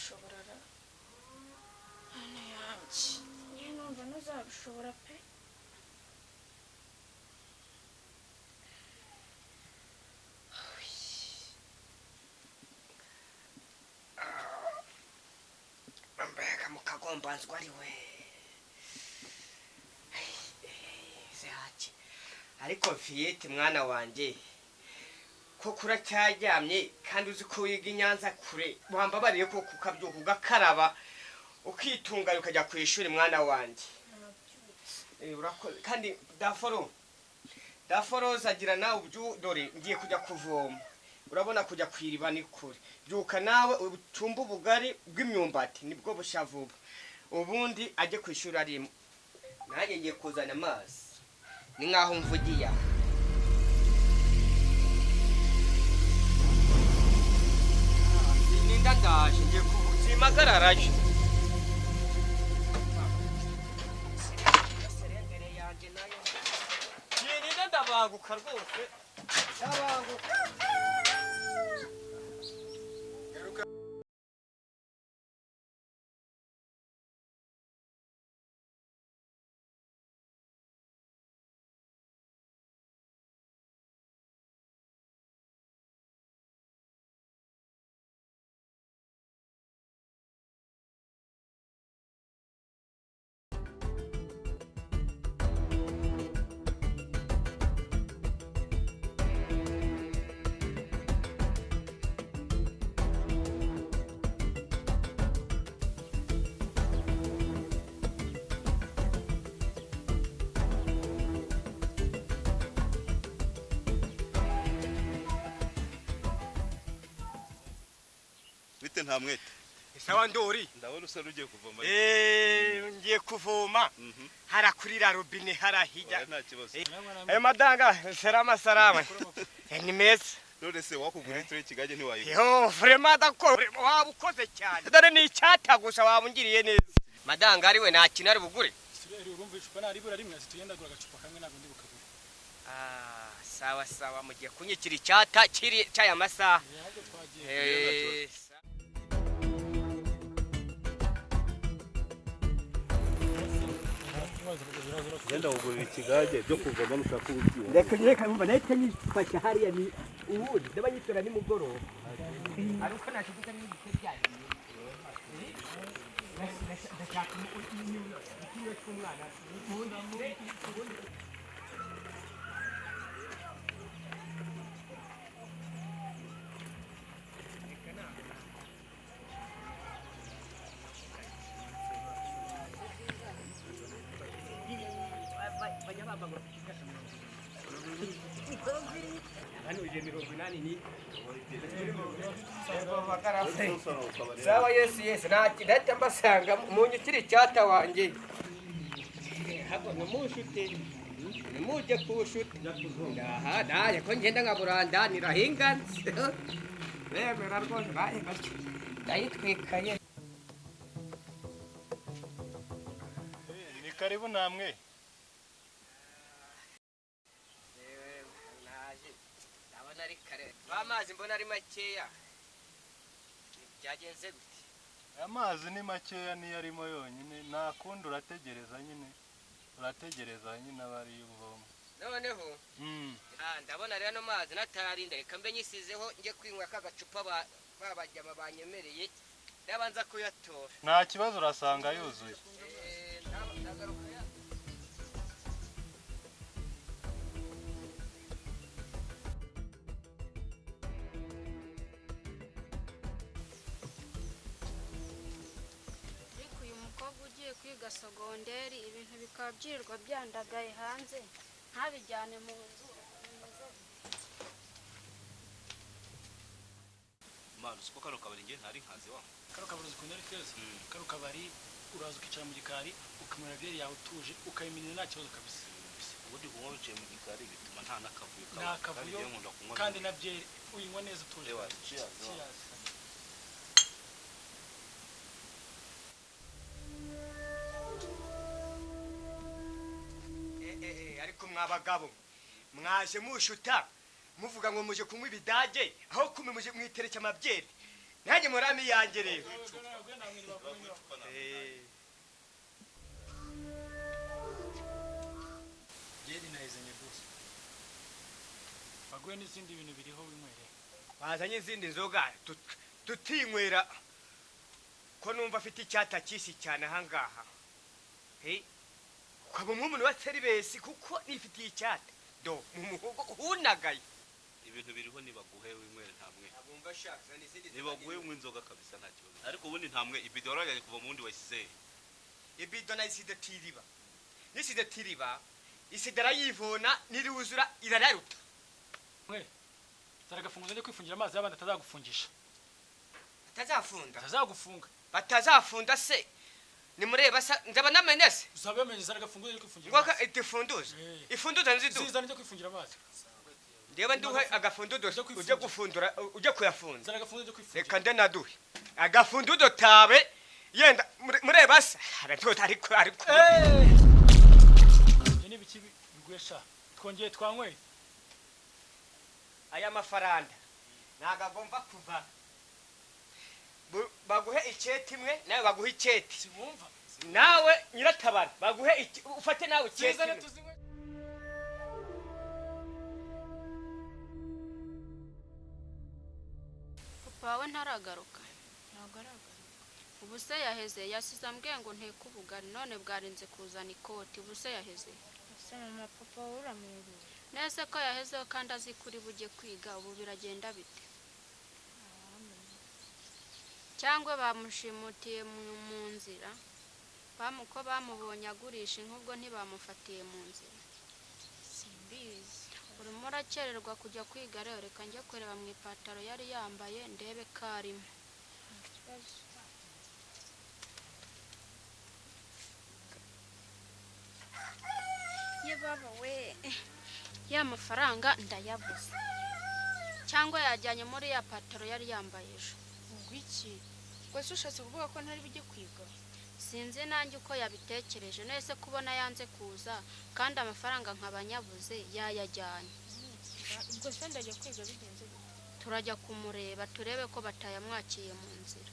Nzabishobora ra? Mana yanjye, njye numva ntazabishobora pe. Mbega mukagombanzwa ari we sehaki! Ariko fiyete, mwana wanjye, koko uracyaryamye kandi uzi ko wiga i Nyanza kure? Wambabariye koko ukabyuka, ugakaraba, ukitunganya, ukajya ku ishuri, mwana wanjye. Nabyutse. Urakoze. Kandi daforo daforoza agira nawe ubyu. Dore ngiye kujya kuvoma, urabona kujya ku iriba ni kure. Byuka nawe ucumbe ubugari bw'imyumbati, nibwo bushya vuba, ubundi ajye ku ishuri arimo. Nanjye ngiye kuzana amazi, ni nk'aho mvugiye aha. Ninda ndaje, ngiye simpagararaje. Serengere yanjye nayo nirinda, ndabanguka rwose, ndabanguka. Bite, nta mwete? Sawa, Ndori. Ndabona usa n'ugiye kuvoma. Ngiye kuvoma harakurira robine harahijya. Oya, nta kibazo. Madanga, salama salama. Ni meza. None se wakugura litiro y'ikigage ntiwayigura? Yo, vraiment d'accord, waba ukoze cyane. Dore ni icyata gusa, waba ungiriye neza. Madanga ari we, nta kintu ari bugure. Sireri, urumva icupa naribura rimwe, tugenda gura agacupa kamwe, ntabwo ndi bukagure. Ah, sawa sawa, mugiye kunyikira icyata kiri cy'aya masaha. Ahubwo twagiye. Genda kugurira ikigage byo kuvoma nushaka ububyina. Reka reka, mumva nahita nyifasha hariya, ni ubundi ndaba nyitora nimugoroba. Ariko nashiduka n'igice byagiye. Ndashaka ikiyo cy'umwana. Ubundi. Hano ije 80 ni sawa. Yesu yesu, ndahita mbasanga munyukire icyata wanjye. Hako numushute, nimujye kuwushuta aha naye ko ngenda nkaburandanira hinganze bemera rwose bahe batyo ndayitwikaye. Ni karibu namwe. Naje, ndabona ari kare, amazi mbona ari makeya, byagenze gute? Amazi ni makeya, niyo arimo yonyine, nta kundi, urategereza nyine, urategereza nyine aba ariyo uvoma. Noneho ndabona rero ano mazi natararinda, reka mbe nyisizeho njye kwinywa ka gacupa babajyama banyemereye, ndabanza kuyatora. Nta kibazo, urasanga yuzuye. Ndagaruka ya. Ariko uyu mukobwa ugiye kwiga sogonderi, ibintu bikaba byirirwa byandagaye hanze, ntabijyane mu nzu, bimeze bite? Mwana, uzi ko kano kabari njye ntari nkazi wa? Kano kabari uzi ukuntu ari keza? Kano kabari uraza ukicara mu gikari, ukanywera byeri yawe utuje, ukayimenyera, nta kibazo kabisa. Ubundi kunywa wicaye mu gikari bituma nta n'akavuyo Nta kaba. kavuyo. Kandi njyewe nkunda kunywa. Kandi na byeri uyinywa neza utuje. Ewa, cheers, wa. Cheers. Ariko mwabagabo mwaje mushuta muvuga ngo muje kunywa ibidage, aho kumwe muje mwitereke amabyeri. Nanjye murami yanjye rero. Byeri nayizanye rwose. Baguhe n'izindi bintu biriho winywere. Bazanye izindi nzoga tutinywera ko numva afite icyata cyinshi cyane ahangaha. Ukaba nk'umuntu wa serivisi kuko nifitiye icyata do mu muhogo hunagaye. Ibintu biriho nibaguhe winywere nta mwe. Nibaguhe unywe inzoga kabisa nta kibazo. Ariko ubundi nta mwe ibido warajyanye kuva mu wundi wayisize. Ibido nayisize tiriba. Nisize tiriba isigara yivuna niriwuzura irararuta. Mwe zaragafunguza njye kwifungira amazi y'abandi atazagufungisha. Atazafunda. Atazagufunga. Batazafunda se. Nimureba sa nzaba namenese. Uzabamenye zaragafunguza njye kwifungira Ngoka amazi. itifunduza. Ifunduza nzidu. Zizana njye kwifungira amazi. Ndeba nduhe agafundudo uje gufundura uje kuyafunda. Zaragafunguza njye kwifungira. Reka nde naduhe. Agafundudo tabe yenda mureba se. Aratota ariko ariko. Ibyo ni ibiki bigwesha. Twongeye twanyweye. Aya mafaranga ntago agomba kuva. Baguhe icyeti imwe nawe baguhe icyeti. Siwumva. Nawe nyiratabara baguhe ufate nawe icyeti. Zizana tuzinywe. Papa wawe ntaragaruka. Ntabwo aragaruka. Ubu se yaheze yasize ambwiye ngo nteke ubugari none bwarinze kuzana ikoti. Ubu se yaheze. Ese mama papa wowe uramuyobewe? Nese ko yahezeho kandi azi kuri bujye kwiga ubu biragenda bite? Cyangwa bamushimutiye mu nzira. Bamuko bamubonye agurisha inka ubwo ntibamufatiye mu nzira. Simbizi. Urimo urakererwa kujya kwiga rero reka njye kureba mu ipataro yari yambaye ndebe ko arimo. Ye baba we, ya mafaranga ndayabuze. Cyangwa yajyanye muri ya pataro yari yambaye ejo. Ubwo iki? Ubwo se ushatse kuvuga ko ntari bujye kwiga? Sinzi nanjye uko yabitekereje. Nese kubona yanze kuza kandi amafaranga nkaba nyabuze yayajyanye. Ubwo se ndajya kwiga bigenze gute? Turajya kumureba turebe ko batayamwakiye mu nzira.